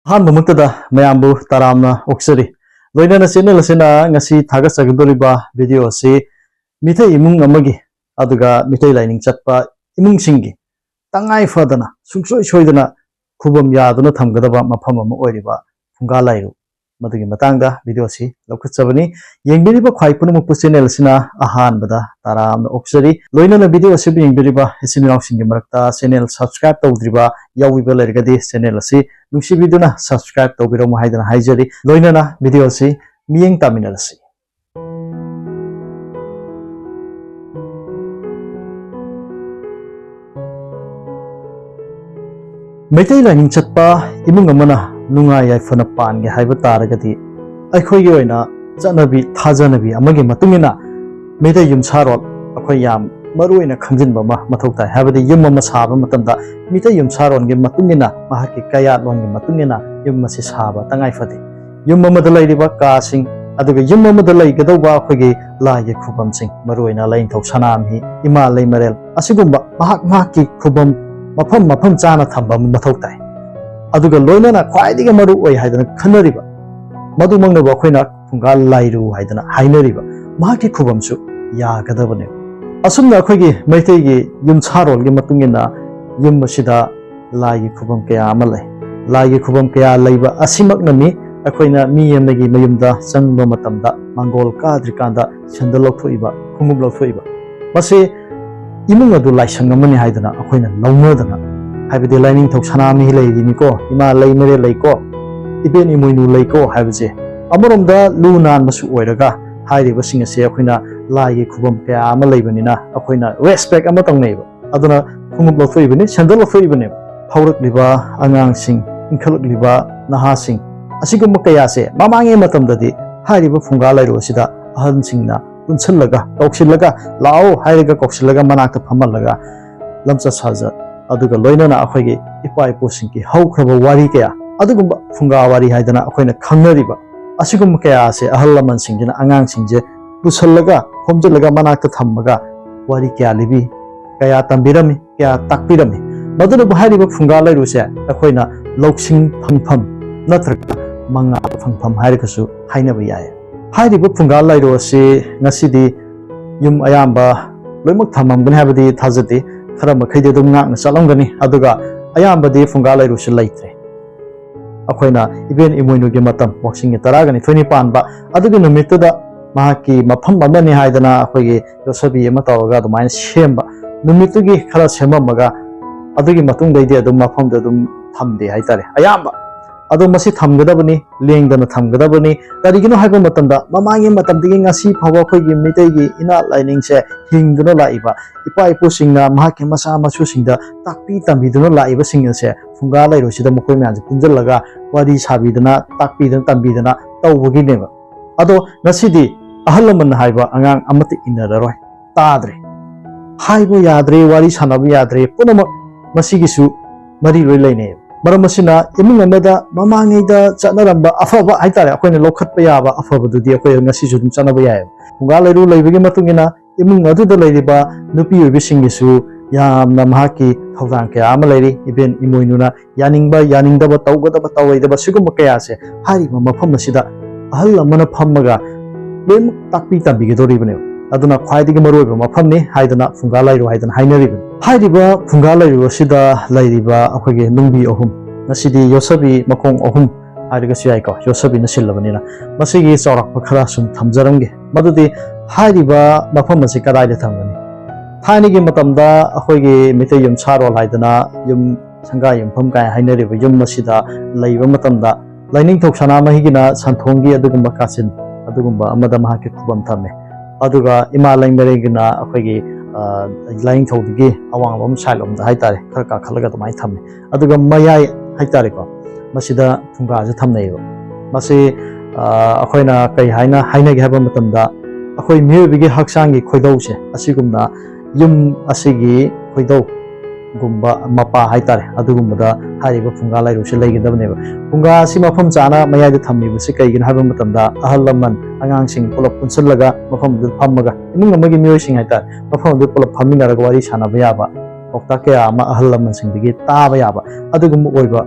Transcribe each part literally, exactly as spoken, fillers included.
ꯑꯍꯥꯟꯕꯃꯛꯇꯗ ꯃꯌꯥꯝꯕꯨ ꯇꯔꯥꯝꯅ ꯑꯣꯛꯆꯔꯤ꯫ ꯂꯣꯏꯅꯅ channel ꯑꯁꯤꯅ ꯉꯁꯤ ꯊꯥꯒꯠꯆꯒꯗꯧꯔꯤꯕ video ꯑꯁꯤ ꯃꯤꯇꯩ ꯏꯃꯨꯡ ꯑꯃꯒꯤ, ꯑꯗꯨꯒ ꯃꯤꯇꯩ ꯂꯥꯏꯅꯤꯡ ꯆꯠꯄ ꯏꯃꯨꯡꯁꯤꯡꯒꯤ ꯇꯉꯥꯏ ꯐꯗꯅ ꯁꯨꯡꯁꯣꯏ ꯁꯣꯏꯗꯅ ꯈꯨꯕꯝ ꯌꯥꯗꯨꯅ ꯊꯝꯒꯗꯕ ꯃꯐꯝ ꯑꯃ ꯑꯣꯏꯔꯤꯕ ꯐꯨꯡꯒꯥ ꯂꯥꯏꯔꯨ, ꯃꯗꯨꯒꯤ ꯃꯇꯥꯡꯗ video ꯑꯁꯤ ꯂꯧꯈꯠꯆꯕꯅꯤ꯫ ꯌꯦꯡꯕꯤꯔꯤꯕ ꯈ꯭ꯋꯥꯏ ꯄꯨꯝꯅꯃꯛꯄꯨ channel ꯑꯁꯤꯅ ꯑꯍꯥꯟꯕꯗ ꯇꯔꯥꯝꯅ ꯑꯣꯛꯆꯔꯤ꯫ ꯂꯣꯏꯅꯅ video ꯑꯁꯤꯕꯨ ꯌꯦꯡꯕꯤꯔꯤꯕ ꯏꯆꯤꯟ ꯏꯅꯥꯎꯁꯤꯡꯒꯤ ꯃꯔꯛꯇ channel subscribe ꯇꯧꯗ꯭ꯔꯤꯕ ꯌꯥꯎꯕꯤꯕ ꯂꯩꯔꯒꯗꯤ channel ꯑꯁꯤ ꯅꯨꯡꯁꯤꯕꯤꯗꯨꯅ subscribe ꯇꯧꯕꯤꯔꯝꯃꯨ ꯍꯥꯏꯗꯅ ꯍꯥꯏꯖꯔꯤ꯫ ꯂꯣꯏꯅꯅ video ꯑꯁꯤ ꯃꯤꯠꯌꯦꯡ ꯇꯥꯃꯤꯟꯅꯔꯁꯤ꯫ ꯃꯩꯇꯩ ꯂꯥꯏꯅꯤꯡ ꯆꯠꯄ ꯏꯃꯨꯡ ꯑꯃꯅ ꯅꯨꯡꯉꯥꯏ ꯌꯥꯏꯐꯅ ꯄꯥꯟꯒꯦ ꯍꯥꯏꯕ ꯇꯥꯔꯒꯗꯤ, ꯑꯩꯈꯣꯏꯒꯤ ꯑꯣꯏꯅ ꯆꯠꯅꯕꯤ, ꯊꯥꯖꯅꯕꯤ ꯑꯃꯒꯤ ꯃꯇꯨꯡ ꯏꯟꯅ ꯃꯩꯇꯩ ꯌꯨꯝꯁꯥꯔꯣꯜ ꯑꯩꯈꯣꯏ ꯌꯥꯝ ꯃꯔꯨ ꯑꯣꯏꯅ ꯈꯪꯖꯤꯟꯕ ꯑꯃ ꯃꯊꯧ ꯇꯥꯏ꯫ ꯍꯥꯏꯕꯗꯤ ꯌꯨꯝ ꯑꯃ ꯁꯥꯕ ꯃꯇꯝꯗ ꯃꯤꯇꯩ ꯌꯨꯝꯁꯥꯔꯣꯜꯒꯤ ꯃꯇꯨꯡ ꯏꯟꯅ, ꯃꯍꯥꯛꯀꯤ ꯀꯌꯥꯠꯂꯣꯟꯒꯤ ꯃꯇꯨꯡ ꯏꯟꯅ ꯌꯨꯝ ꯑꯁꯤ ꯁꯥꯕ ꯇꯉꯥꯏ ꯐꯗꯦ꯫ ꯌꯨꯝ ꯑꯃꯗ ꯂꯩꯔꯤꯕ ꯀꯥꯁꯤꯡ, ꯑꯗꯨꯒ ꯌꯨꯝ ꯑꯃꯗ ꯂꯩꯒꯗꯧꯕ ꯑꯩꯈꯣꯏꯒꯤ ꯂꯥꯏꯒꯤ ꯈꯨꯕꯝꯁꯤꯡ, ꯃꯔꯨꯑꯣꯏꯅ ꯂꯥꯏꯅꯤꯡꯊꯧ ꯁꯅꯥꯃꯍꯤ, ꯏꯃꯥ ꯂꯩꯃꯔꯦꯜ, ꯑꯁꯤꯒꯨꯝꯕ ꯃꯍꯥꯛ ꯃꯍꯥꯛꯀꯤ ꯈꯨꯕꯝ ꯃꯐꯝ ꯃꯐꯝ ꯆꯥꯅ ꯊꯝꯕ ꯑꯃ ꯃꯊꯧ ꯇꯥꯏ꯫ ꯑꯗꯨꯒ ꯂꯣꯏꯅꯅ ꯈ꯭ꯋꯥꯏꯗꯒꯤ ꯃꯔꯨ ꯑꯣꯏ ꯍꯥꯏꯗꯅ ꯈꯟꯅꯔꯤꯕ, ꯃꯗꯨꯃꯛꯅꯕꯨ ꯑꯩꯈꯣꯏꯅ ꯐꯨꯡꯒꯥ ꯂꯥꯏꯔꯨ ꯍꯥꯏꯗꯅ ꯍꯥꯏꯅꯔꯤꯕ, ꯃꯍꯥꯛꯀꯤ ꯈꯨꯕꯝꯁꯨ ꯌꯥꯒꯗꯕꯅꯦꯕ꯫ ꯑꯁꯨꯝꯅ ꯑꯩꯈꯣꯏꯒꯤ ꯃꯩꯇꯩꯒꯤ ꯌꯨꯝꯁꯥꯔꯣꯜꯒꯤ ꯃꯇꯨꯡ ꯏꯟꯅ ꯌꯨꯝ ꯑꯁꯤꯗ ꯂꯥꯏꯒꯤ ꯈꯨꯕꯝ ꯀꯌꯥ ꯑꯃ ꯂꯩ꯫ ꯂꯥꯏꯒꯤ ꯈꯨꯕꯝ ꯀꯌꯥ ꯂꯩꯕ ꯑꯁꯤꯃꯛꯅꯅꯤ ꯑꯩꯈꯣꯏꯅ ꯃꯤ ꯑꯃꯒꯤ ꯃꯌꯨꯝꯗ ꯆꯪꯕ ꯃꯇꯝꯗ ꯃꯥꯡꯒꯣꯜ ꯀꯥꯗ꯭ꯔꯤꯀꯥꯟꯗ ꯁꯦꯟꯗꯜ ꯂꯧꯊꯣꯛꯏꯕ, ꯈꯣꯡꯎꯞ ꯂꯧꯊꯣꯛꯏꯕ꯫ ꯃꯁꯤ ꯏꯃꯨꯡ ꯑꯗꯨ ꯂꯥꯏꯁꯪ ꯑꯃꯅꯤ ꯍꯥꯏꯗꯅ ꯑꯩꯈꯣꯏꯅ ꯂꯧꯅꯗꯅ, ꯍꯥꯏꯕꯗꯤ ꯂꯥꯏꯅꯤꯡꯊꯧ ꯁꯅꯥꯃꯍꯤ ꯂꯩꯔꯤꯅꯤꯀꯣ, ꯏꯃꯥ ꯂꯩꯃꯔꯦꯜ ꯂꯩꯀꯣ, ꯏꯕꯦꯟ ꯏꯃꯣꯏꯅꯨ ꯂꯩꯀꯣ ꯍꯥꯏꯕꯁꯦ ꯑꯃꯔꯣꯝꯗ ꯂꯨ ꯅꯥꯟꯕꯁꯨ ꯑꯣꯏꯔꯒ, ꯍꯥꯏꯔꯤꯕꯁꯤꯡ ꯑꯁꯦ ꯑꯩꯈꯣꯏꯅ ꯂꯥꯏꯒꯤ ꯈꯨꯕꯝ ꯀꯌꯥ ꯑꯃ ꯂꯩꯕꯅꯤꯅ ꯑꯩꯈꯣꯏꯅ respect ꯑꯃ ꯇꯧꯅꯩꯕ꯫ ꯑꯗꯨꯅ ꯈꯣꯡꯎꯞ ꯂꯧꯊꯣꯛꯏꯕꯅꯤ, ꯁꯦꯟꯗꯜ ꯂꯧꯊꯣꯛꯏꯕꯅꯦꯕ꯫ ꯍꯧꯔꯛꯂꯤꯕ ꯑꯉꯥꯡꯁꯤꯡ, ꯏꯟꯈꯠꯂꯛꯂꯤꯕ ꯅꯍꯥꯁꯤꯡ, ꯑꯁꯤꯒꯨꯝꯕ ꯀꯌꯥꯁꯦ ꯃꯃꯥꯡꯉꯩ ꯃꯇꯝꯗꯗꯤ ꯍꯥꯏꯔꯤꯕ ꯐꯨꯡꯒꯥ ꯂꯥꯏꯔꯨ ꯑꯁꯤꯗ ꯑꯍꯟꯁꯤꯡꯅ ꯄꯨꯟꯁꯤꯜꯂꯒ, ꯀꯧꯁꯤꯜꯂꯒ, "ꯂꯥꯛꯑꯣ" ꯍꯥꯏꯔꯒ ꯀꯧꯁꯤꯜꯂꯒ ꯃꯅꯥꯛꯇ ꯐꯝꯍꯜꯂꯒ ꯂꯝꯆꯠ ꯁꯥꯖꯠ, ꯑꯗꯨꯒ ꯂꯣꯏꯅꯅ ꯑꯩꯈꯣꯏꯒꯤ ꯏꯄꯥ ꯏꯄꯨꯁꯤꯡꯒꯤ ꯍꯧꯈ꯭ꯔꯕ ꯋꯥꯔꯤ ꯀꯌꯥ, ꯑꯗꯨꯒꯨꯝꯕ ꯐꯨꯡꯒꯥ ꯋꯥꯔꯤ ꯍꯥꯏꯗꯅ ꯑꯩꯈꯣꯏꯅ ꯈꯪꯅꯔꯤꯕ, ꯑꯁꯤꯒꯨꯝꯕ ꯀꯌꯥ ꯑꯁꯦ ꯑꯍꯜ ꯂꯃꯟꯁꯤꯡꯁꯤꯅ ꯑꯉꯥꯡꯁꯤꯡꯁꯦ ꯄꯨꯁꯜꯂꯒ, ꯈꯣꯝꯖꯤꯜꯂꯒ ꯃꯅꯥꯛꯇ ꯊꯝꯃꯒ ꯋꯥꯔꯤ ꯀꯌꯥ ꯂꯤꯕꯤ, ꯀꯌꯥ ꯇꯝꯕꯤꯔꯝꯃꯤ, ꯀꯌꯥ ꯇꯥꯛꯄꯤꯔꯝꯃꯤ꯫ ꯃꯗꯨꯅꯕꯨ ꯍꯥꯏꯔꯤꯕ ꯐꯨꯡꯒꯥ ꯂꯥꯏꯔꯨꯁꯦ ꯑꯩꯈꯣꯏꯅ ꯂꯧꯁꯤꯡ ꯐꯪꯐꯝ, ꯅꯠꯇ꯭ꯔꯒ ꯃꯉꯥꯜ ꯐꯪꯐꯝ ꯍꯥꯏꯔꯒꯁꯨ ꯍꯥꯏꯅꯕ ꯌꯥꯏ꯫ ꯍꯥꯏꯔꯤꯕ ꯐꯨꯡꯒꯥ ꯂꯥꯏꯔꯨ ꯑꯁꯤ ꯉꯁꯤꯗꯤ ꯌꯨꯝ ꯑꯌꯥꯝꯕ ꯂꯣꯏꯅꯃꯛ ꯊꯝꯃꯝꯒꯅꯤ ꯍꯥꯏꯕꯗꯤ ꯊꯥꯖꯗꯦ꯫ ꯈꯔ ꯃꯈꯩꯗꯤ ꯑꯗꯨꯝ ꯉꯥꯛꯅ ꯆꯠꯂꯝꯒꯅꯤ, ꯑꯗꯨꯒ ꯑꯌꯥꯝꯕꯗꯤ ꯐꯨꯡꯒꯥ ꯂꯥꯏꯔꯨꯁꯤ ꯂꯩꯇ꯭ꯔꯦ꯫ ꯑꯩꯈꯣꯏꯅ ꯏꯕꯦꯟ ꯏꯃꯣꯏꯅꯨꯒꯤ ꯃꯇꯝ, ꯋꯥꯛꯆꯤꯡꯒꯤ ꯇꯔꯥꯒ ꯅꯤꯊꯣꯏꯅꯤ ꯄꯥꯟꯕ ꯑꯗꯨꯒꯤ ꯅꯨꯃꯤꯠꯇꯨꯗ ꯃꯍꯥꯛꯀꯤ ꯃꯐꯝ ꯑꯃꯅꯤ ꯍꯥꯏꯗꯅ ꯑꯩꯈꯣꯏꯒꯤ ꯌꯣꯠꯁꯕꯤ ꯑꯃ ꯇꯧꯔꯒ ꯑꯗꯨꯃꯥꯏꯅ ꯁꯦꯝꯕ, ꯅꯨꯃꯤꯠꯇꯨꯒꯤ ꯈꯔ ꯁꯦꯝꯃꯝꯃꯒ ꯑꯗꯨꯒꯤ ꯃꯇꯨꯡꯗꯩꯗꯤ ꯑꯗꯨꯝ ꯃꯐꯝꯗ ꯑꯗꯨꯝ ꯊꯝꯗꯦ ꯍꯥꯏꯇꯥꯔꯦ ꯑꯌꯥꯝꯕ꯫ ꯑꯗꯣ ꯃꯁꯤ ꯊꯝꯒꯗꯕꯅꯤ, ꯂꯦꯡꯗꯅ ꯊꯝꯒꯗꯕꯅꯤ꯫ ꯀꯔꯤꯒꯤꯅꯣ ꯍꯥꯏꯕ ꯃꯇꯝꯗ ꯃꯃꯥꯡꯒꯤ ꯃꯇꯝꯗꯒꯤ ꯉꯁꯤ ꯐꯥꯎꯕ ꯑꯩꯈꯣꯏꯒꯤ ꯃꯤꯇꯩꯒꯤ ꯏꯅꯥꯠ ꯂꯥꯏꯅꯤꯡꯁꯦ ꯍꯤꯡꯗꯨꯅ ꯂꯥꯛꯏꯕ, ꯏꯄꯥ ꯏꯄꯨꯁꯤꯡꯅ ꯃꯍꯥꯛꯀꯤ ꯃꯆꯥ ꯃꯁꯨꯁꯤꯡꯗ ꯇꯥꯛꯄꯤ ꯇꯝꯕꯤꯗꯨꯅ ꯂꯥꯛꯏꯕꯁꯤꯡ ꯑꯁꯦ ꯐꯨꯡꯒꯥ ꯂꯩꯔꯨꯁꯤꯗ ꯃꯈꯣꯏ ꯃꯌꯥꯝꯁꯦ ꯄꯨꯟꯁꯤꯜꯂꯒ ꯋꯥꯔꯤ ꯁꯥꯕꯤꯗꯅ, ꯇꯥꯛꯄꯤꯗꯅ, ꯇꯝꯕꯤꯗꯅ ꯇꯧꯕꯒꯤꯅꯦꯕ꯫ ꯑꯗꯣ ꯉꯁꯤꯗꯤ ꯑꯍꯜ ꯂꯃꯟ ꯍꯥꯏꯕ ꯑꯉꯥꯡ ꯑꯃꯠꯇ ꯏꯟꯅꯔꯔꯣꯏ, ꯇꯥꯗ꯭ꯔꯦ, ꯍꯥꯏꯕ ꯌꯥꯗ꯭ꯔꯦ, ꯋꯥꯔꯤ ꯁꯥꯟꯅꯕ ꯌꯥꯗ꯭ꯔꯦ, ꯄꯨꯝꯅꯃꯛ ꯃꯁꯤꯒꯤꯁꯨ ꯃꯔꯤ ꯂꯣꯏ ꯂꯩꯅꯩ꯫ ꯃꯔꯝ ꯑꯁꯤꯅ ꯏꯃꯨꯡ ꯑꯃꯗ ꯃꯃꯥꯡꯉꯩꯗ ꯆꯠꯅꯔꯝꯕ ꯑꯐꯕ ꯍꯥꯏꯇꯥꯔꯦ, ꯑꯩꯈꯣꯏꯅ ꯂꯧꯈꯠꯄ ꯌꯥꯕ ꯑꯐꯕꯗꯨꯗꯤ ꯑꯩꯈꯣꯏ ꯉꯁꯤꯁꯨ ꯑꯗꯨꯝ ꯆꯠꯅꯕ ꯌꯥꯏꯑꯕ꯫ ꯐꯨꯡꯒꯥ ꯂꯩꯔꯨ ꯂꯩꯕꯒꯤ ꯃꯇꯨꯡ ꯏꯟꯅ ꯏꯃꯨꯡ ꯑꯗꯨꯗ ꯂꯩꯔꯤꯕ ꯅꯨꯄꯤ ꯑꯣꯏꯕꯤꯁꯤꯡꯒꯤꯁꯨ ꯌꯥꯝꯅ ꯃꯍꯥꯛꯀꯤ ꯊꯧꯗꯥꯡ ꯀꯌꯥ ꯑꯃ ꯂꯩꯔꯤ꯫ ꯏꯕꯦꯟ ꯏꯃꯣꯏꯅꯨꯅ ꯌꯥꯅꯤꯡꯕ, ꯌꯥꯅꯤꯡꯗꯕ, ꯇꯧꯒꯗꯕ, ꯇꯧꯔꯣꯏꯗꯕ, ꯁꯤꯒꯨꯝꯕ ꯀꯌꯥꯁꯦ ꯍꯥꯏꯔꯤꯕ ꯃꯐꯝ ꯑꯁꯤꯗ ꯑꯍꯜ ꯑꯃꯅ ꯐꯝꯃꯒ ꯂꯣꯏꯅꯃꯛ ꯇꯥꯛꯄꯤ ꯇꯝꯕꯤꯒꯗꯧꯔꯤꯕꯅꯦꯕ꯫ ꯑꯗꯨꯅ ꯈ꯭ꯋꯥꯏꯗꯒꯤ ꯃꯔꯨꯑꯣꯏꯕ ꯃꯐꯝꯅꯤ ꯍꯥꯏꯗꯅ ꯐꯨꯡꯒꯥ ꯂꯩꯔꯨ ꯍꯥꯏꯗꯅ ꯍꯥꯏꯅꯔꯤꯕꯅꯤ꯫ ꯍꯥꯏꯔꯤꯕ ꯐꯨꯡꯒꯥ ꯂꯩꯔꯨ ꯑꯁꯤꯗ ꯂꯩꯔꯤꯕ ꯑꯩꯈꯣꯏꯒꯤ ꯅꯨꯡꯕꯤ ꯑꯍꯨꯝ, ꯉꯁꯤꯗꯤ ꯌꯣꯠꯁꯕꯤ ꯃꯈꯣꯡ ꯑꯍꯨꯝ ꯍꯥꯏꯔꯒꯁꯨ ꯌꯥꯏꯀꯣ, ꯌꯣꯠꯁꯕꯤꯅ ꯁꯤꯜꯂꯕꯅꯤꯅ꯫ ꯃꯁꯤꯒꯤ ꯆꯥꯎꯔꯥꯛꯄ ꯈꯔ ꯁꯨꯝ ꯊꯝꯖꯔꯝꯒꯦ꯫ ꯃꯗꯨꯗꯤ ꯍꯥꯏꯔꯤꯕ ꯃꯐꯝ ꯑꯁꯤ ꯀꯗꯥꯏꯗ ꯊꯝꯒꯅꯤ? ꯊꯥꯏꯅꯒꯤ ꯃꯇꯝꯗ ꯑꯩꯈꯣꯏꯒꯤ ꯃꯤꯇꯩ ꯌꯨꯝꯁꯥꯔꯣꯜ ꯍꯥꯏꯗꯅ ꯌꯨꯝ ꯁꯪꯒꯥ ꯌꯨꯝꯐꯝ ꯀꯥꯏꯅ ꯍꯥꯏꯅꯔꯤꯕ ꯌꯨꯝ ꯑꯁꯤꯗ ꯂꯩꯕ ꯃꯇꯝꯗ ꯂꯥꯏꯅꯤꯡꯊꯧ ꯁꯅꯥꯃꯍꯤꯒꯤꯅ ꯁꯟꯊꯣꯡꯒꯤ ꯑꯗꯨꯒꯨꯝꯕ ꯀꯥꯆꯤꯟ ꯑꯗꯨꯒꯨꯝꯕ ꯑꯃꯗ ꯃꯍꯥꯛꯀꯤ ꯈꯨꯕꯝ ꯊꯝꯃꯦ꯫ ꯑꯗꯨꯒ ꯏꯃꯥ ꯂꯩꯃꯔꯦꯟꯒꯤꯅ ꯑꯩꯈꯣꯏꯒꯤ, ꯑ, ꯂꯥꯏꯅꯤꯡꯊꯧꯗꯨꯒꯤ ꯑꯋꯥꯡꯂꯣꯝ side ꯂꯣꯝꯗ ꯍꯥꯏꯇꯥꯔꯦ, ꯈꯔ ꯀꯥꯈꯠꯂꯒ ꯑꯗꯨꯃꯥꯏꯅ ꯊꯝꯃꯦ꯫ ꯑꯗꯨꯒ ꯃꯌꯥꯏ ꯍꯥꯏꯇꯥꯔꯦꯀꯣ, ꯃꯁꯤꯗ ꯐꯨꯡꯒꯥꯁꯦ ꯊꯝꯅꯩꯌꯦꯕ꯫ ꯃꯁꯤ, ꯑ, ꯑꯩꯈꯣꯏꯅ ꯀꯩ ꯍꯥꯏꯅ ꯍꯥꯏꯅꯒꯦ ꯍꯥꯏꯕ ꯃꯇꯝꯗ, ꯑꯩꯈꯣꯏ ꯃꯤꯑꯣꯏꯕꯒꯤ ꯍꯛꯆꯥꯡꯒꯤ ꯈꯣꯏꯗꯧꯁꯦ ꯑꯁꯤꯒꯨꯝꯅ ꯌꯨꯝ ꯑꯁꯤꯒꯤ ꯈꯣꯏꯗꯧ ꯒꯨꯝꯕ ꯃꯄꯥ ꯍꯥꯏꯇꯥꯔꯦ, ꯑꯗꯨꯒꯨꯝꯕꯗ ꯍꯥꯏꯔꯤꯕ ꯐꯨꯡꯒꯥ ꯂꯥꯏꯔꯨꯁꯦ ꯂꯩꯒꯗꯕꯅꯦꯕ꯫ ꯐꯨꯡꯒꯥ ꯑꯁꯤ ꯃꯐꯝ ꯆꯥꯅ ꯃꯌꯥꯏꯗ ꯊꯝꯃꯤꯕꯁꯤ ꯀꯩꯒꯤꯅꯣ ꯍꯥꯏꯕ ꯃꯇꯝꯗ, ꯑꯍꯜ ꯂꯃꯟ, ꯑꯉꯥꯡꯁꯤꯡ ꯄꯨꯂꯞ ꯄꯨꯟꯁꯤꯜꯂꯒ ꯃꯐꯝꯗꯨꯗ ꯐꯝꯃꯒ, ꯏꯃꯨꯡ ꯑꯃꯒꯤ ꯃꯤꯑꯣꯏꯁꯤꯡ ꯍꯥꯏꯇꯥꯔꯦ, ꯃꯐꯝ ꯑꯗꯨꯗ ꯄꯨꯂꯞ ꯐꯝꯃꯤꯟꯅꯔꯒ ꯋꯥꯔꯤ ꯁꯥꯟꯅꯕ ꯌꯥꯕ, ꯄꯥꯎꯇꯥꯛ ꯀꯌꯥ ꯑꯃ ꯑꯍꯜ ꯂꯃꯟꯁꯤꯡꯗꯒꯤ ꯇꯥꯕ ꯌꯥꯕ, ꯑꯗꯨꯒꯨꯝꯕ ꯑꯣꯏꯕ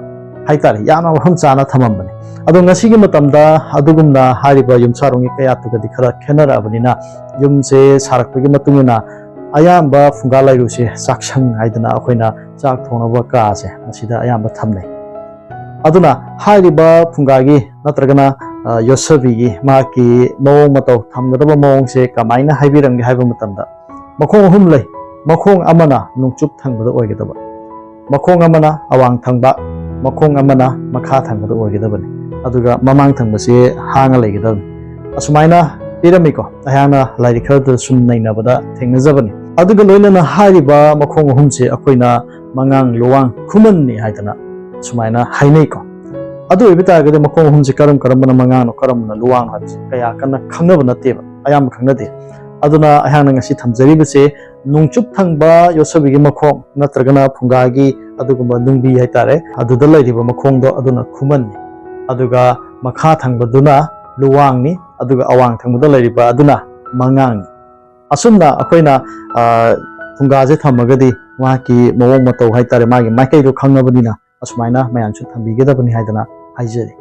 ꯍꯥꯏꯇꯥꯔꯦ, ꯌꯥꯝꯅ ꯃꯐꯝ ꯆꯥꯅ ꯊꯝꯃꯝꯕꯅꯤ꯫ ꯑꯗꯣ ꯉꯁꯤꯒꯤ ꯃꯇꯝꯗ ꯑꯗꯨꯒꯨꯝꯅ ꯍꯥꯏꯔꯤꯕ ꯌꯨꯝꯁꯥꯔꯣꯟꯒꯤ ꯀꯌꯥꯠꯇꯨꯒꯗꯤ ꯈꯔ ꯈꯦꯠꯅꯔꯛꯑꯕꯅꯤꯅ, ꯌꯨꯝꯁꯦ ꯁꯥꯔꯛꯄꯒꯤ ꯃꯇꯨꯡ ꯏꯟꯅ ꯑꯌꯥꯝꯕ ꯐꯨꯡꯒꯥ ꯂꯥꯏꯔꯨꯁꯦ ꯆꯥꯛꯁꯪ ꯍꯥꯏꯗꯅ ꯑꯩꯈꯣꯏꯅ ꯆꯥꯛ ꯊꯣꯡꯅꯕ ꯀꯥꯁꯦ ꯃꯁꯤꯗ ꯑꯌꯥꯝꯕ ꯊꯝꯅꯩ꯫ ꯑꯗꯨꯅ ꯍꯥꯏꯔꯤꯕ ꯐꯨꯡꯒꯥꯒꯤ ꯅꯠꯇ꯭ꯔꯒꯅ, ꯑ, ꯌꯣꯠꯁꯕꯤꯒꯤ ꯃꯍꯥꯛꯀꯤ ꯃꯑꯣꯡ ꯃꯇꯧ ꯊꯝꯒꯗꯕ ꯃꯑꯣꯡꯁꯦ ꯀꯃꯥꯏꯅ ꯍꯥꯏꯕꯤꯔꯝꯒꯦ ꯍꯥꯏꯕ ꯃꯇꯝꯗ, ꯃꯈꯣꯡ ꯑꯍꯨꯝ ꯂꯩ꯫ ꯃꯈꯣꯡ ꯑꯃꯅ ꯅꯣꯡꯆꯨꯞ ꯊꯪꯕꯗ ꯑꯣꯏꯒꯗꯕ, ꯃꯈꯣꯡ ꯑꯃꯅ ꯑꯋꯥꯡ ꯊꯪꯕ, ꯃꯈꯣꯡ ꯑꯃꯅ ꯃꯈꯥ ꯊꯪꯕꯗ ꯑꯣꯏꯒꯗꯕꯅꯤ꯫ ꯑꯗꯨꯒ ꯃꯃꯥꯡ ꯊꯪꯕꯁꯤ ꯍꯥꯡꯉ ꯂꯩꯒꯗꯕꯅꯤ꯫ ꯑꯁꯨꯃꯥꯏꯅ ꯄꯤꯔꯝꯃꯤꯀꯣ꯫ ꯑꯩꯍꯥꯛꯅ ꯂꯥꯏꯔꯤꯛ ꯈꯔꯗ ꯁꯨꯝ ꯅꯩꯅꯕꯗ ꯊꯦꯡꯅꯖꯕꯅꯤ꯫ ꯑꯗꯨꯒ ꯂꯣꯏꯅꯅ ꯍꯥꯏꯔꯤꯕ ꯃꯈꯣꯡ ꯑꯍꯨꯝꯁꯦ ꯑꯩꯈꯣꯏꯅ ꯃꯉꯥꯡ, ꯂꯨꯋꯥꯡ, ꯈꯨꯃꯟꯅꯤ ꯍꯥꯏꯗꯅ ꯁꯨꯃꯥꯏꯅ ꯍꯥꯏꯅꯩꯀꯣ꯫ ꯑꯗꯨ ꯑꯣꯏꯕ ꯇꯥꯔꯒꯗꯤ ꯃꯈꯣꯡ ꯑꯍꯨꯝꯁꯦ ꯀꯔꯝ ꯀꯔꯝꯕꯅ ꯃꯉꯥꯡꯅꯣ, ꯀꯔꯝꯕꯅ ꯂꯨꯋꯥꯡꯅꯣ ꯍꯥꯏꯕꯁꯦ ꯀꯌꯥ ꯀꯟꯅ ꯈꯪꯅꯕ ꯅꯠꯇꯦꯕ, ꯑꯌꯥꯝꯕ ꯈꯪꯅꯗꯦ꯫ ꯑꯗꯨꯅ ꯑꯩꯍꯥꯛꯅ ꯉꯁꯤ ꯊꯝꯖꯔꯤꯕꯁꯦ ꯅꯣꯡꯆꯨꯞ ꯊꯪꯕ ꯌꯣꯠꯁꯕꯤꯒꯤ ꯃꯈꯣꯡ ꯅꯠꯇ꯭ꯔꯒꯅ ꯐꯨꯡꯒꯥꯒꯤ ꯑꯗꯨꯒꯨꯝꯕ ꯅꯨꯡꯕꯤ ꯍꯥꯏꯇꯥꯔꯦ, ꯑꯗꯨꯗ ꯂꯩꯔꯤꯕ ꯃꯈꯣꯡꯗꯣ ꯑꯗꯨꯅ ꯈꯨꯃꯟꯅꯤ꯫ ꯑꯗꯨꯒ ꯃꯈꯥ ꯊꯪꯕꯗꯨꯅ ꯂꯨꯋꯥꯡꯅꯤ꯫ ꯑꯗꯨꯒ ꯑꯋꯥꯡ ꯊꯪꯕꯗ ꯂꯩꯔꯤꯕ ꯑꯗꯨꯅ ꯃꯉꯥꯡꯅꯤ꯫ ꯑꯁꯨꯝꯅ ꯑꯩꯈꯣꯏꯅ, ꯑ, ꯐꯨꯡꯒꯥꯁꯦ ꯊꯝꯃꯒꯗꯤ ꯃꯍꯥꯛꯀꯤ ꯃꯑꯣꯡ ꯃꯇꯧ ꯍꯥꯏꯇꯥꯔꯦ, ꯃꯥꯒꯤ ꯃꯥꯏꯀꯩꯗꯣ ꯈꯪꯉꯕꯅꯤꯅ ꯑꯁꯨꯃꯥꯏꯅ ꯃꯌꯥꯝꯁꯨ ꯊꯝꯕꯤꯒꯗꯕꯅꯤ ꯍꯥꯏꯗꯅ ꯍꯥꯏꯖꯔꯤ꯫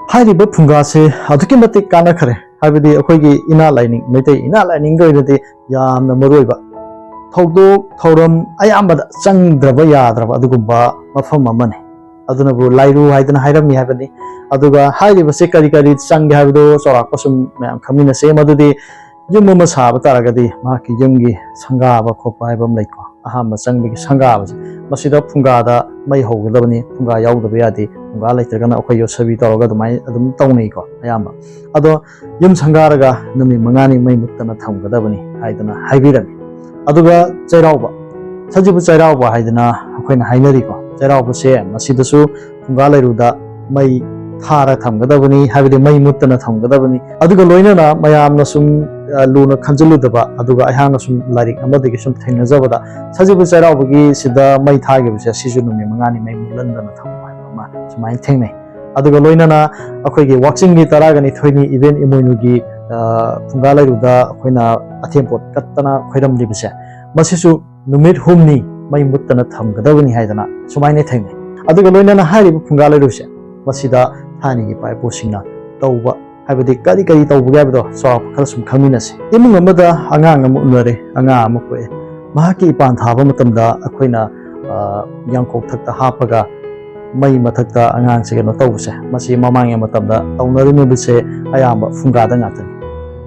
ꯍꯥꯏꯔꯤꯕ ꯐꯨꯡꯒꯥꯁꯦ ꯑꯗꯨꯛꯀꯤ ꯃꯇꯤꯛ ꯀꯥꯟꯅꯈ꯭ꯔꯦ, ꯍꯥꯏꯕꯗꯤ ꯑꯩꯈꯣꯏꯒꯤ ꯏꯅꯥꯠ ꯂꯥꯏꯅꯤꯡ, ꯃꯩꯇꯩ ꯏꯅꯥꯠ ꯂꯥꯏꯅꯤꯡꯒꯤ ꯑꯣꯏꯅꯗꯤ ꯌꯥꯝꯅ ꯃꯔꯨ ꯑꯣꯏꯕ ꯊꯧꯗꯣꯛ ꯊꯧꯔꯝ ꯑꯌꯥꯝꯕꯗ ꯆꯪꯗ꯭ꯔꯕ ꯌꯥꯗ꯭ꯔꯕ ꯑꯗꯨꯒꯨꯝꯕ ꯃꯐꯝ ꯑꯃꯅꯤ꯫ ꯑꯗꯨꯅꯕꯨ ꯂꯥꯏꯔꯨ ꯍꯥꯏꯗꯅ ꯍꯥꯏꯔꯝꯃꯤ ꯍꯥꯏꯕꯅꯤ꯫ ꯑꯗꯨꯒ ꯍꯥꯏꯔꯤꯕꯁꯦ ꯀꯔꯤ ꯀꯔꯤ ꯆꯪꯒꯦ ꯍꯥꯏꯕꯗꯨ ꯆꯥꯎꯔꯥꯛꯄ ꯁꯨꯝ ꯃꯌꯥꯝ ꯈꯪꯃꯤꯟꯅꯁꯦ꯫ ꯃꯗꯨꯗꯤ ꯌꯨꯝ ꯑꯃ ꯁꯥꯕ ꯇꯥꯔꯒꯗꯤ ꯃꯍꯥꯛꯀꯤ ꯌꯨꯝꯒꯤ ꯁꯪꯒꯥꯕ ꯈꯣꯠꯄ ꯍꯥꯏꯕ ꯑꯃ ꯂꯩꯀꯣ꯫ ꯑꯍꯥꯟꯕ ꯆꯪꯕꯒꯤ ꯁꯪꯒꯥꯕꯁꯦ, ꯃꯁꯤꯗ ꯐꯨꯡꯒꯥꯗ ꯃꯩ ꯍꯧꯒꯗꯕꯅꯤ, ꯐꯨꯡꯒꯥ ꯌꯥꯎꯗꯕ ꯌꯥꯗꯦ, ꯐꯨꯡꯒꯥ ꯂꯩꯇ꯭ꯔꯒꯅ ꯑꯩꯈꯣꯏ ꯌꯣꯠꯁꯕꯤ ꯇꯧꯔꯒ ꯑꯗꯨꯃꯥꯏꯅ ꯑꯗꯨꯝ ꯇꯧꯅꯩꯀꯣ ꯑꯌꯥꯝꯕ꯫ ꯑꯗꯣ ꯌꯨꯝ ꯁꯪꯒꯥꯔꯒ ꯅꯨꯃꯤꯠ ꯃꯉꯥꯅꯤ ꯃꯩ ꯃꯨꯠꯇꯅ ꯊꯝꯒꯗꯕꯅꯤ ꯍꯥꯏꯗꯅ ꯍꯥꯏꯕꯤꯔꯝꯃꯤ꯫ ꯑꯗꯨꯒ ꯆꯩꯔꯥꯎꯕ, ꯁꯖꯤꯕꯨ ꯆꯩꯔꯥꯎꯕ ꯍꯥꯏꯗꯅ ꯑꯩꯈꯣꯏꯅ ꯍꯥꯏꯅꯔꯤꯀꯣ꯫ ꯆꯩꯔꯥꯎꯕꯁꯦ ꯃꯁꯤꯗꯁꯨ ꯐꯨꯡꯒꯥ ꯂꯩꯔꯨꯗ ꯃꯩ ꯊꯥꯔ ꯊꯝꯒꯗꯕꯅꯤ, ꯍꯥꯏꯕꯗꯤ ꯃꯩ ꯃꯨꯠꯇꯅ ꯊꯝꯒꯗꯕꯅꯤ꯫ ꯑꯗꯨꯒ ꯂꯣꯏꯅꯅ ꯃꯌꯥꯝꯅ ꯁꯨꯝ, ꯑ, ꯂꯨꯅ ꯈꯟꯖꯤꯜꯂꯨꯗꯕ, ꯑꯗꯨꯒ ꯑꯩꯍꯥꯛꯅ ꯁꯨꯝ ꯂꯥꯏꯔꯤꯛ ꯑꯃꯗꯒꯤ ꯁꯨꯝ ꯊꯦꯡꯅꯖꯕꯗ, ꯁꯖꯤꯕꯨ ꯆꯩꯔꯥꯎꯕꯒꯤ ꯁꯤꯗ ꯃꯩ ꯊꯥꯈꯤꯕꯁꯦ ꯁꯤꯁꯨ ꯅꯨꯃꯤꯠ ꯃꯉꯥꯅꯤ ꯃꯩ ꯃꯨꯠꯍꯟꯗꯅ ꯊꯝꯕ ꯍꯥꯏꯕ ꯑꯃ ꯁꯨꯃꯥꯏꯅ ꯊꯦꯡꯅꯩ꯫ ꯑꯗꯨꯒ ꯂꯣꯏꯅꯅ ꯑꯩꯈꯣꯏꯒꯤ ꯋꯥꯛꯆꯤꯡꯒꯤ ꯇꯔꯥꯒ ꯅꯤꯊꯣꯏꯅꯤ ꯏꯕꯦꯟ ꯏꯃꯣꯏꯅꯨꯒꯤ, ꯑ, ꯐꯨꯡꯒꯥ ꯂꯩꯔꯨꯗ ꯑꯩꯈꯣꯏꯅ ꯑꯊꯦꯟ ꯄꯣꯠ ꯀꯠꯇꯅ ꯈꯣꯏꯔꯝꯂꯤꯕꯁꯦ, ꯃꯁꯤꯁꯨ ꯅꯨꯃꯤꯠ ꯍꯨꯝꯅꯤ ꯃꯩ ꯃꯨꯠꯇꯅ ꯊꯝꯒꯗꯕꯅꯤ ꯍꯥꯏꯗꯅ ꯁꯨꯃꯥꯏꯅ ꯊꯦꯡꯅꯩ꯫ ꯑꯗꯨꯒ ꯂꯣꯏꯅꯅ ꯍꯥꯏꯔꯤꯕ ꯐꯨꯡꯒꯥ ꯂꯩꯔꯨꯁꯦ, ꯃꯁꯤꯗ ꯊꯥꯏꯅꯒꯤ ꯏꯄꯥ ꯏꯄꯨꯁꯤꯡꯅ ꯇꯧꯕ, ꯍꯥꯏꯕꯗꯤ ꯀꯔꯤ ꯀꯔꯤ ꯇꯧꯕꯒꯦ ꯍꯥꯏꯕꯗꯣ ꯆꯥꯎꯔꯥꯛꯄ ꯈꯔ ꯁꯨꯝ ꯈꯪꯃꯤꯟꯅꯁꯤ꯫ ꯏꯃꯨꯡ ꯑꯃꯗ ꯑꯉꯥꯡ ꯑꯃ ꯎꯅꯔꯦ, ꯑꯉꯥꯡ ꯑꯃ ꯄꯣꯛꯑꯦ꯫ ꯃꯍꯥꯛꯀꯤ ꯏꯄꯥꯟ ꯊꯥꯕ ꯃꯇꯝꯗ ꯑꯩꯈꯣꯏꯅ, ꯑ, ꯌꯥꯡꯀꯣꯛꯊꯛꯇ ꯍꯥꯞꯄꯒ ꯃꯩ ꯃꯊꯛꯇ ꯑꯉꯥꯡꯁꯦ ꯀꯩꯅꯣ ꯇꯧꯕꯁꯦ, ꯃꯁꯤ ꯃꯃꯥꯡꯉꯩ ꯃꯇꯝꯗ ꯇꯧꯅꯔꯤꯕꯁꯦ ꯑꯌꯥꯝꯕ ꯐꯨꯡꯒꯥꯗ ꯉꯥꯛꯇꯅꯤ꯫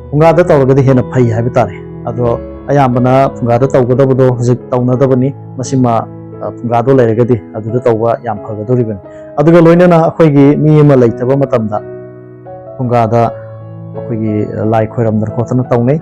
ꯐꯨꯡꯒꯥꯗ ꯇꯧꯔꯒꯗꯤ ꯍꯦꯟꯅ ꯐꯩ ꯍꯥꯏꯕ ꯇꯥꯔꯦ꯫ ꯑꯗꯣ ꯑꯌꯥꯝꯕꯅ ꯐꯨꯡꯒꯥꯗ ꯇꯧꯒꯗꯕꯗꯣ ꯍꯧꯖꯤꯛ ꯇꯧꯅꯗꯕꯅꯤ꯫ ꯃꯁꯤꯃ, ꯑ, ꯐꯨꯡꯒꯥꯗꯣ ꯂꯩꯔꯒꯗꯤ ꯑꯗꯨꯗ ꯇꯧꯕ ꯌꯥꯝ ꯐꯒꯗꯧꯔꯤꯕꯅꯤ꯫ ꯑꯗꯨꯒ ꯂꯣꯏꯅꯅ ꯑꯩꯈꯣꯏꯒꯤ ꯃꯤ ꯑꯃ ꯂꯩꯇꯕ ꯃꯇꯝꯗ ꯐꯨꯡꯒꯥꯗ ꯑꯩꯈꯣꯏꯒꯤ ꯂꯥꯏ ꯈꯣꯏꯔꯝꯗꯅ ꯈꯣꯠꯇꯅ ꯇꯧꯅꯩ꯫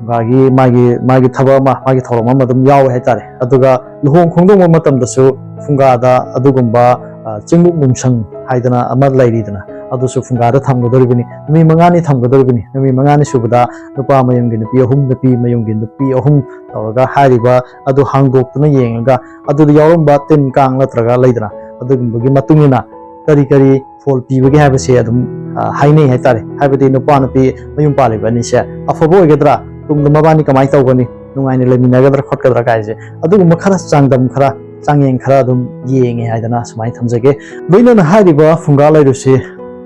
ꯐꯨꯡꯒꯥꯒꯤ ꯃꯥꯒꯤ, ꯃꯥꯒꯤ ꯊꯕꯛ ꯑꯃ, ꯃꯥꯒꯤ ꯊꯧꯔꯝ ꯑꯃ ꯑꯗꯨꯝ ꯌꯥꯎꯋꯦ ꯍꯥꯏꯇꯥꯔꯦ꯫ ꯑꯗꯨꯒ ꯂꯨꯍꯣꯡ ꯈꯣꯡꯗꯣꯡꯕ ꯃꯇꯝꯗꯁꯨ ꯐꯨꯡꯒꯥꯗ ꯑꯗꯨꯒꯨꯝꯕ, ꯑ, ꯆꯤꯡꯂꯨꯞ ꯅꯨꯡꯁꯪ ꯍꯥꯏꯗꯅ ꯑꯃ ꯂꯩꯔꯤꯗꯅ, ꯑꯗꯨꯁꯨ ꯐꯨꯡꯒꯥꯗ ꯊꯝꯒꯗꯧꯔꯤꯕꯅꯤ꯫ ꯅꯨꯃꯤꯠ ꯃꯉꯥꯅꯤ ꯊꯝꯒꯗꯧꯔꯤꯕꯅꯤ꯫ ꯅꯨꯃꯤꯠ ꯃꯉꯥꯅꯤ ꯁꯨꯕꯗ ꯅꯨꯄꯥ ꯃꯌꯨꯝꯒꯤ ꯅꯨꯄꯤ ꯑꯍꯨꯝ, ꯅꯨꯄꯤ ꯃꯌꯨꯝꯒꯤ ꯅꯨꯄꯤ ꯑꯍꯨꯝ ꯇꯧꯔꯒ ꯍꯥꯏꯔꯤꯕ ꯑꯗꯨ ꯍꯥꯡꯗꯣꯛꯇꯨꯅ ꯌꯦꯡꯉꯒ ꯑꯗꯨꯗ ꯌꯥꯎꯔꯝꯕ ꯇꯤꯟ ꯀꯥꯡ ꯅꯠꯇ꯭ꯔꯒ ꯂꯩꯗꯅ, ꯑꯗꯨꯒꯨꯝꯕꯒꯤ ꯃꯇꯨꯡ ꯏꯟꯅ ꯀꯔꯤ ꯀꯔꯤ ꯐꯣꯜ ꯄꯤꯕꯒꯦ ꯍꯥꯏꯕꯁꯦ ꯑꯗꯨꯝ, ꯑ, ꯍꯥꯏꯅꯩ ꯍꯥꯏꯇꯥꯔꯦ꯫ ꯍꯥꯏꯕꯗꯤ ꯅꯨꯄꯥ ꯅꯨꯄꯤ ꯃꯌꯨꯝ ꯄꯥꯜꯂꯤꯕ ꯑꯅꯤꯁꯦ ꯑꯐꯕ ꯑꯣꯏꯒꯗ꯭ꯔꯥ, ꯇꯨꯡꯗ ꯃꯕꯥꯅꯤ ꯀꯃꯥꯏꯅ ꯇꯧꯒꯅꯤ, ꯅꯨꯡꯉꯥꯏꯅ ꯂꯩꯃꯤꯟꯅꯒꯗ꯭ꯔꯥ ꯈꯣꯠꯀꯗ꯭ꯔꯥ ꯀꯥꯏꯁꯦ, ꯑꯗꯨꯒꯨꯝꯕ ꯈꯔ ꯆꯥꯡꯗꯝ ꯈꯔ, ꯆꯥꯡꯌꯦꯡ ꯈꯔ ꯑꯗꯨꯝ ꯌꯦꯡꯉꯦ ꯍꯥꯏꯗꯅ ꯁꯨꯃꯥꯏꯅ ꯊꯝꯖꯒꯦ꯫ ꯂꯣꯏꯅꯅ ꯍꯥꯏꯔꯤꯕ ꯐꯨꯡꯒꯥ ꯂꯩꯔꯨꯁꯤ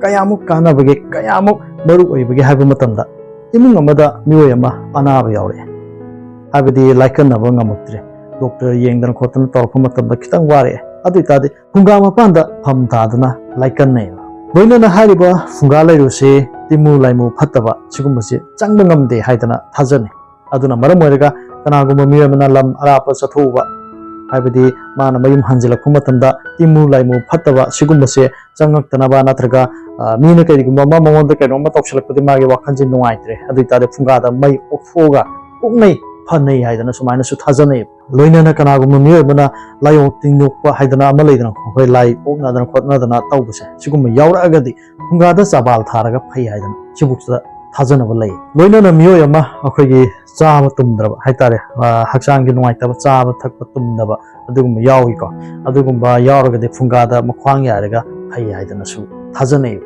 ꯀꯌꯥꯃꯨꯛ ꯀꯥꯟꯅꯕꯒꯦ, ꯀꯌꯥꯃꯨꯛ ꯃꯔꯨ ꯑꯣꯏꯕꯒꯦ ꯍꯥꯏꯕ ꯃꯇꯝꯗ, ꯏꯃꯨꯡ ꯑꯃꯗ ꯃꯤꯑꯣꯏ ꯑꯃ ꯑꯅꯥꯕ ꯌꯥꯎꯔꯛꯑꯦ, ꯍꯥꯏꯕꯗꯤ ꯂꯥꯏꯀꯠꯅꯕ ꯉꯝꯃꯛꯇ꯭ꯔꯦ, ꯗꯣꯛꯇꯔ ꯌꯦꯡꯗꯅ ꯈꯣꯠꯇꯅ ꯇꯧꯔꯛꯄ ꯃꯇꯝꯗ ꯈꯤꯇꯪ ꯋꯥꯔꯛꯑꯦ, ꯑꯗꯨ ꯑꯣꯏꯇꯥꯔꯗꯤ ꯐꯨꯡꯒꯥ ꯃꯄꯥꯟꯗ ꯐꯝ ꯊꯥꯗꯨꯅ ꯂꯥꯏꯀꯠꯅꯩꯕ꯫ ꯂꯣꯏꯅꯅ ꯍꯥꯏꯔꯤꯕ ꯐꯨꯡꯒꯥ ꯂꯩꯔꯨꯁꯤ ꯇꯤꯃꯨ ꯂꯥꯏꯃꯨ ꯐꯠꯇꯕ ꯁꯤꯒꯨꯝꯕꯁꯤ ꯆꯪꯕ ꯉꯝꯗꯦ ꯍꯥꯏꯗꯅ ꯊꯥꯖꯅꯩ꯫ ꯑꯗꯨꯅ ꯃꯔꯝ ꯑꯣꯏꯔꯒ ꯀꯅꯥꯒꯨꯝꯕ ꯃꯤꯑꯣꯏ ꯑꯃꯅ ꯂꯝ ꯑꯔꯥꯞꯄ ꯆꯠꯊꯣꯛꯎꯕ, ꯍꯥꯏꯕꯗꯤ ꯃꯥꯅ ꯃꯌꯨꯝ ꯍꯟꯖꯤꯜꯂꯛꯄ ꯃꯇꯝꯗ ꯇꯤꯃꯨ ꯂꯥꯏꯃꯨ ꯐꯠꯇꯕ ꯁꯤꯒꯨꯝꯕꯁꯦ ꯆꯪꯉꯛꯇꯅꯕ, ꯅꯠꯇ꯭ꯔꯒ, ꯑ, ꯃꯤꯅ ꯀꯔꯤꯒꯨꯝꯕ ꯑꯃ ꯃꯉꯣꯟꯗ ꯀꯩꯅꯣꯝꯃ ꯇꯧꯁꯤꯜꯂꯛꯄꯗꯤ ꯃꯥꯒꯤ ꯋꯥꯈꯜꯁꯦ ꯅꯨꯡꯉꯥꯏꯇ꯭ꯔꯦ꯫ ꯑꯗꯨ ꯑꯣꯏꯇꯥꯔꯗꯤ ꯐꯨꯡꯒꯥꯗ ꯃꯩ ꯑꯣꯛꯊꯣꯛꯑꯒ ꯀꯣꯛꯅꯩ, ꯐꯅꯩ ꯍꯥꯏꯗꯅ ꯁꯨꯃꯥꯏꯅꯁꯨ ꯊꯥꯖꯅꯩ꯫ ꯂꯣꯏꯅꯅ ꯀꯅꯥꯒꯨꯝꯕ ꯃꯤꯑꯣꯏ ꯑꯃꯅ ꯂꯥꯏꯑꯣꯡ ꯇꯤꯟꯌꯣꯛꯄ ꯍꯥꯏꯗꯅ ꯑꯃ ꯂꯩꯗꯅ, ꯑꯩꯈꯣꯏ ꯂꯥꯏ ꯑꯣꯛꯅꯗꯅ ꯈꯣꯠꯅꯗꯅ ꯇꯧꯕꯁꯦ, ꯁꯤꯒꯨꯝꯕ ꯌꯥꯎꯔꯛꯑꯒꯗꯤ ꯐꯨꯡꯒꯥꯗ ꯆꯥꯕꯥꯜ ꯊꯥꯔꯒ ꯐꯩ ꯍꯥꯏꯗꯅ ꯁꯤꯕꯨꯛꯁꯤꯗ ꯊꯥꯖꯅꯕ ꯂꯩ꯫ ꯂꯣꯏꯅꯅ ꯃꯤꯑꯣꯏ ꯑꯃ ꯑꯩꯈꯣꯏꯒꯤ ꯆꯥꯕ ꯇꯨꯝꯗ꯭ꯔꯕ ꯍꯥꯏꯇꯥꯔꯦ, ꯑ, ꯍꯛꯆꯥꯡꯒꯤ ꯅꯨꯡꯉꯥꯏꯇꯕ, ꯆꯥꯕ ꯊꯛꯄ ꯇꯨꯝꯗꯕ ꯑꯗꯨꯒꯨꯝꯕ ꯌꯥꯎꯏꯀꯣ꯫ ꯑꯗꯨꯒꯨꯝꯕ ꯌꯥꯎꯔꯒꯗꯤ ꯐꯨꯡꯒꯥꯗ ꯃꯈ꯭ꯋꯥꯡ ꯌꯥꯏꯔꯒ ꯐꯩ ꯍꯥꯏꯗꯅꯁꯨ ꯊꯥꯖꯅꯩ꯫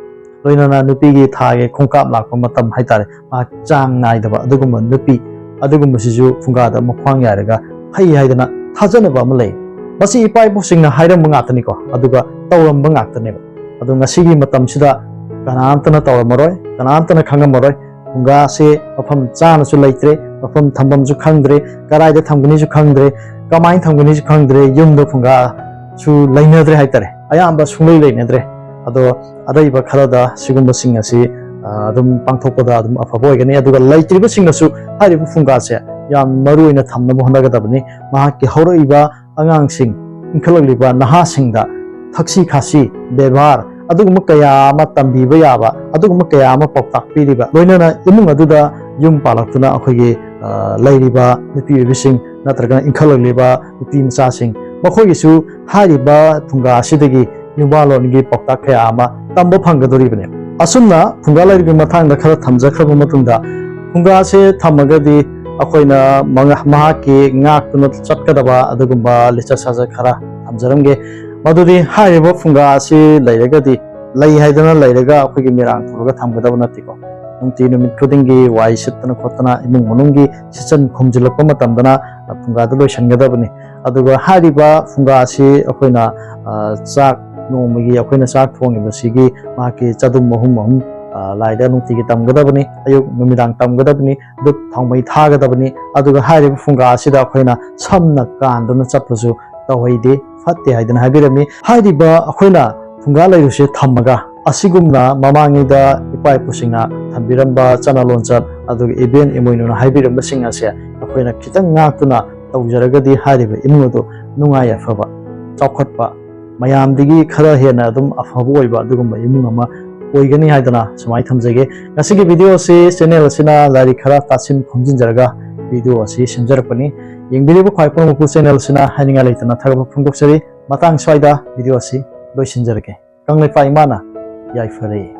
ꯂꯣꯏꯅꯅ ꯅꯨꯄꯤꯒꯤ ꯊꯥꯒꯤ ꯈꯣꯡꯀꯥꯞ ꯂꯥꯛꯄ ꯃꯇꯝ ꯍꯥꯏꯇꯥꯔꯦ, ꯃꯍꯥꯛ ꯆꯥꯡ ꯅꯥꯏꯗꯕ ꯑꯗꯨꯒꯨꯝꯕ ꯅꯨꯄꯤ ꯑꯗꯨꯒꯨꯝꯕꯁꯤꯁꯨ ꯐꯨꯡꯒꯥꯗ ꯃꯈ꯭ꯋꯥꯡ ꯌꯥꯏꯔꯒ ꯐꯩ ꯍꯥꯏꯗꯅ ꯊꯥꯖꯅꯕ ꯑꯃ ꯂꯩ꯫ ꯃꯁꯤ ꯏꯄꯥ ꯏꯄꯨꯁꯤꯡꯅ ꯍꯥꯏꯔꯝꯕ ꯉꯥꯛꯇꯅꯤꯀꯣ, ꯑꯗꯨꯒ ꯇꯧꯔꯝꯕ ꯉꯥꯛꯇꯅꯦꯕ꯫ ꯑꯗꯣ ꯉꯁꯤꯒꯤ ꯃꯇꯝꯁꯤꯗ ꯀꯅꯥꯝꯇꯅ ꯇꯧꯔꯝꯃꯔꯣꯏ, ꯀꯅꯥꯝꯇꯅ ꯈꯪꯉꯝꯃꯔꯣꯏ꯫ ꯐꯨꯡꯒꯥꯁꯦ ꯃꯐꯝ ꯆꯥꯅꯁꯨ ꯂꯩꯇ꯭ꯔꯦ, ꯃꯐꯝ ꯊꯝꯐꯝꯁꯨ ꯈꯪꯗ꯭ꯔꯦ, ꯀꯗꯥꯏꯗ ꯊꯝꯒꯅꯤꯁꯨ ꯈꯪꯗ꯭ꯔꯦ, ꯀꯃꯥꯏꯅ ꯊꯝꯒꯅꯤꯁꯨ ꯈꯪꯗ꯭ꯔꯦ꯫ ꯌꯨꯝꯗ ꯐꯨꯡꯒꯥꯁꯨ ꯂꯩꯅꯗ꯭ꯔꯦ ꯍꯥꯏꯇꯥꯔꯦ, ꯑꯌꯥꯝꯕ ꯁꯨꯡꯂꯩ ꯂꯩꯅꯗ꯭ꯔꯦ꯫ ꯑꯗꯣ ꯑꯔꯩꯕ ꯈꯔꯗ ꯁꯤꯒꯨꯝꯕꯁꯤꯡ ꯑꯁꯤ, ꯑ, ꯑꯗꯨꯝ ꯄꯥꯡꯊꯣꯛꯄꯗ ꯑꯗꯨꯝ ꯑꯐꯕ ꯑꯣꯏꯒꯅꯤ꯫ ꯑꯗꯨꯒ ꯂꯩꯇ꯭ꯔꯤꯕꯁꯤꯡꯅꯁꯨ ꯍꯥꯏꯔꯤꯕ ꯐꯨꯡꯒꯥꯁꯦ ꯌꯥꯝ ꯃꯔꯨ ꯑꯣꯏꯅ ꯊꯝꯅꯕ ꯍꯣꯠꯅꯒꯗꯕꯅꯤ꯫ ꯃꯍꯥꯛꯀꯤ ꯍꯧꯔꯛꯏꯕ ꯑꯉꯥꯡꯁꯤꯡ, ꯏꯟꯈꯠꯂꯛꯂꯤꯕ ꯅꯍꯥꯁꯤꯡꯗ ꯊꯛꯁꯤ ꯈꯥꯁꯤ, ꯕꯦꯕꯥꯔ, ꯑꯗꯨꯒꯨꯝꯕ ꯀꯌꯥ ꯑꯃ ꯇꯝꯕꯤꯕ ꯌꯥꯕ, ꯑꯗꯨꯒꯨꯝꯕ ꯀꯌꯥ ꯑꯃ ꯄꯥꯎꯇꯥꯛ ꯄꯤꯔꯤꯕ, ꯂꯣꯏꯅꯅ ꯏꯃꯨꯡ ꯑꯗꯨꯗ ꯌꯨꯝ ꯄꯥꯜꯂꯛꯇꯨꯅ ꯑꯩꯈꯣꯏꯒꯤ, ꯑ, ꯂꯩꯔꯤꯕ ꯅꯨꯄꯤ ꯑꯣꯏꯕꯤꯁꯤꯡ ꯅꯠꯇ꯭ꯔꯒꯅ ꯏꯟꯈꯠꯂꯛꯂꯤꯕ ꯅꯨꯄꯤ ꯃꯆꯥꯁꯤꯡ, ꯃꯈꯣꯏꯒꯤꯁꯨ ꯍꯥꯏꯔꯤꯕ ꯐꯨꯡꯒꯥ ꯑꯁꯤꯗꯒꯤ ꯌꯨꯝꯕꯥꯜꯂꯣꯟꯒꯤ ꯄꯥꯎꯇꯥꯛ ꯀꯌꯥ ꯑꯃ ꯇꯝꯕ ꯐꯪꯒꯗꯧꯔꯤꯕꯅꯤ꯫ ꯑꯁꯨꯝꯅ ꯐꯨꯡꯒꯥ ꯂꯥꯏꯔꯨꯒꯤ ꯃꯇꯥꯡꯗ ꯈꯔ ꯊꯝꯖꯈ꯭ꯔꯕ ꯃꯇꯨꯡꯗ, ꯐꯨꯡꯒꯥꯁꯦ ꯊꯝꯃꯒꯗꯤ ꯑꯩꯈꯣꯏꯅ ꯃꯉꯥ-, ꯃꯍꯥꯛꯀꯤ ꯉꯥꯛꯇꯨꯅ ꯆꯠꯀꯗꯕ ꯑꯗꯨꯒꯨꯝꯕ ꯂꯤꯆꯠ ꯁꯥꯖꯠ ꯈꯔ ꯊꯝꯖꯔꯝꯒꯦ꯫ ꯃꯗꯨꯗꯤ ꯍꯥꯏꯔꯤꯕ ꯐꯨꯡꯒꯥ ꯑꯁꯤ ꯂꯩꯔꯒꯗꯤ, ꯂꯩ ꯍꯥꯏꯗꯅ ꯂꯩꯔꯒ ꯑꯩꯈꯣꯏꯒꯤ ꯃꯤꯔꯥꯡ ꯊꯨꯔꯒ ꯊꯝꯒꯗꯕ ꯅꯠꯇꯦꯀꯣ꯫ ꯅꯨꯡꯇꯤ ꯅꯨꯃꯤꯠ ꯈꯨꯗꯤꯡꯒꯤ ꯋꯥꯏ ꯁꯤꯠꯇꯅ ꯈꯣꯠꯇꯅ ꯏꯃꯨꯡ ꯃꯅꯨꯡꯒꯤ ꯁꯤꯠꯆꯟ ꯈꯣꯝꯖꯤꯜꯂꯛꯄ ꯃꯇꯝꯗꯅ ꯐꯨꯡꯒꯥꯗ ꯂꯣꯏꯁꯤꯟꯒꯗꯕꯅꯤ꯫ ꯑꯗꯨꯒ ꯍꯥꯏꯔꯤꯕ ꯐꯨꯡꯒꯥ ꯑꯁꯤ ꯑꯩꯈꯣꯏꯅ, ꯑ, ꯆꯥꯛ, ꯅꯣꯡꯃꯒꯤ ꯑꯩꯈꯣꯏꯅ ꯆꯥꯛ ꯊꯣꯡꯉꯤꯕꯁꯤꯒꯤ ꯃꯍꯥꯛꯀꯤ ꯆꯗꯨꯝ ꯑꯍꯨꯝ ꯑꯍꯨꯝ, ꯑ, ꯂꯥꯏꯗ ꯅꯨꯡꯇꯤꯒꯤ ꯇꯝꯒꯗꯕꯅꯤ, ꯑꯌꯨꯛ ꯅꯨꯃꯤꯗꯥꯡ ꯇꯝꯒꯗꯕꯅꯤ, ꯙꯨꯞ ꯊꯥꯎꯃꯩ ꯊꯥꯒꯗꯕꯅꯤ꯫ ꯑꯗꯨꯒ ꯍꯥꯏꯔꯤꯕ ꯐꯨꯡꯒꯥ ꯑꯁꯤꯗ ꯑꯩꯈꯣꯏꯅ ꯁꯝꯅ ꯀꯥꯟꯗꯨꯅ ꯆꯠꯄꯁꯨ ꯇꯧꯍꯩꯗꯦ, ꯐꯠꯇꯦ ꯍꯥꯏꯗꯅ ꯍꯥꯏꯕꯤꯔꯝꯃꯤ꯫ ꯍꯥꯏꯔꯤꯕ ꯑꯩꯈꯣꯏꯅ ꯐꯨꯡꯒꯥ ꯂꯩꯔꯨꯁꯦ ꯊꯝꯃꯒ, ꯑꯁꯤꯒꯨꯝꯅ ꯃꯃꯥꯡꯉꯩꯗ ꯏꯄꯥ ꯏꯄꯨꯁꯤꯡꯅ ꯊꯝꯕꯤꯔꯝꯕ ꯆꯠꯅ ꯂꯣꯟꯆꯠ, ꯑꯗꯨꯒ ꯏꯕꯦꯟ ꯏꯃꯣꯏꯅꯨꯅ ꯍꯥꯏꯕꯤꯔꯝꯕꯁꯤꯡ ꯑꯁꯦ ꯑꯩꯈꯣꯏꯅ ꯈꯤꯇꯪ ꯉꯥꯛꯇꯨꯅ ꯇꯧꯖꯔꯒꯗꯤ ꯍꯥꯏꯔꯤꯕ ꯏꯃꯨꯡ ꯑꯗꯨ ꯅꯨꯡꯉꯥꯏ ꯌꯥꯏꯐꯕ, ꯆꯥꯎꯈꯠꯄ, ꯃꯌꯥꯝꯗꯒꯤ ꯈꯔ ꯍꯦꯟꯅ ꯑꯗꯨꯝ ꯑꯐꯕ ꯑꯣꯏꯕ ꯑꯗꯨꯒꯨꯝꯕ ꯏꯃꯨꯡ ꯑꯃ ꯑꯣꯏꯒꯅꯤ ꯍꯥꯏꯗꯅ ꯁꯨꯃꯥꯏꯅ ꯊꯝꯖꯒꯦ꯫ ꯉꯁꯤꯒꯤ video ꯑꯁꯤ channel ꯑꯁꯤꯅ ꯂꯥꯏꯔꯤꯛ ꯈꯔ ꯇꯥꯁꯤꯟ ꯈꯣꯝꯖꯤꯟꯖꯔꯒ video ꯑꯁꯤ ꯁꯦꯝꯖꯔꯛꯄꯅꯤ꯫ ꯌꯦꯡꯕꯤꯔꯤꯕ ꯈ꯭ꯋꯥꯏ ꯄꯨꯝꯅꯃꯛꯄꯨ channel ꯑꯁꯤꯅ ꯍꯥꯏꯅꯤꯡꯉꯥꯏ ꯂꯩꯇꯅ ꯊꯥꯒꯠꯄ ꯐꯣꯡꯗꯣꯛꯆꯔꯤ꯫ ꯃꯇꯥꯡ ꯁ꯭ꯋꯥꯏꯗ video ꯑꯁꯤ ꯂꯣꯏꯁꯤꯟꯖꯔꯒꯦ꯫ ꯀꯪꯂꯩꯄꯥꯛ ꯏꯃꯥꯅ ꯌꯥꯏꯐꯔꯦ꯫